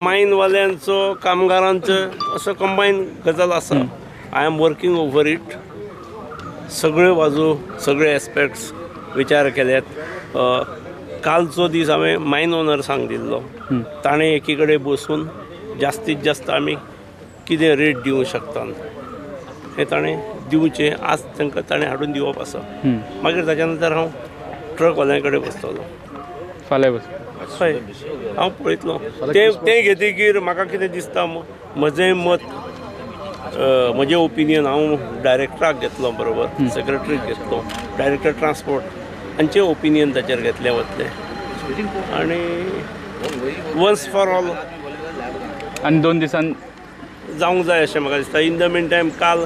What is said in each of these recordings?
मायनवाल्यांचो, कामगारांचो असो कंबायन गजाल आसा. I am working over it. सगळ्यो बाजू, सगळे एस्पेक्ट्स विचार केल्यात. कालचो दीस हांवें मायन ओनर्सांक दिल्लो. ताणें एकी कडेन बसून जास्तीत जास्त आमी कितें रेट दिवंक शकता हें ताणें दिवचें. आज तांकां ताणें हाडून दिवप आसा. मागीर ताच्या नंतर हांव ट्रकवाल्यां कडेन बसतलो. फाल्यां बस? हय, हांव पळयतलो. तें तें घेतकीर म्हाका कितें दिसता, म्हजें मत, म्हजें ओपिनियन, हांव डायरेक्टराक घेतलो बरोबर, सेक्रेटरीक घेतलो, डायरेक्टर ट्रान्सपोर्ट हांचें ओपिनियन ताचेर घेतलें वतलें आनी वन्स फॉर ऑल. आनी 2 दिसान जावंक जाय अशें म्हाका दिसता. इन the mean time काल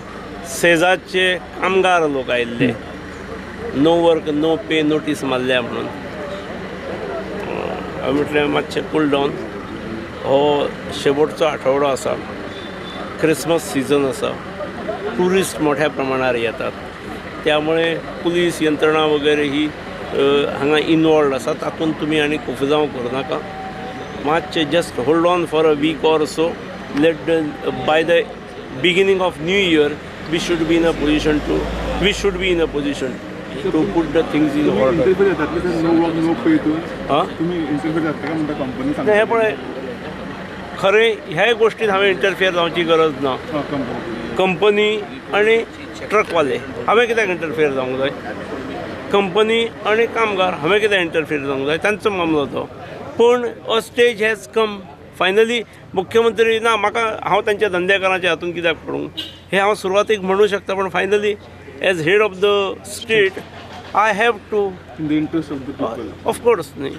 सेजाचे कामगार लोक आयिल्ले, no work no pay notice मारल्या म्हणून. हांवें म्हटलें, मातशें कूल डावन. हो शेवटचो आठवडो आसा, क्रिसमस सिजन आसा, ट्युरिस्ट मोठ्या प्रमाणार येतात, त्यामुळे पुलीस यंत्रणा वगैरे ही हांगा इनवॉल्ड आसा. तातूंत तुमी आनी कोफुजांव करूं नाका. मातशें just hold on for a week or so. Let the by the beginning of new year we should be in a position to put the things in order. Interfere जातले sir, no work no pay हितून? हां. तुमी इंटरफेर जाता काय म्हणटा company? नाही, हें पळय, खरें ह्याय गोश्टीन हांवें इंटरफियर जावची गरज ना. कंपनी. कंपनी आनी ट्रकवाले, हांवें कित्याक इंटरफियर जावंक जाय? कंपनी आनी कामगार, हांवें कित्याक इंटरफियर जावंक जाय? तांचो मामलो तो. पूण a stage has come finally. मुख्यमंत्री ना म्हाका, हांव तांच्या धंदेकारांच्या हातून कित्याक पडूंक, हें हांव सुरवातीक म्हणूं शकता, पण finally as head of the state I have to In the interest of the people. Of course न्ही.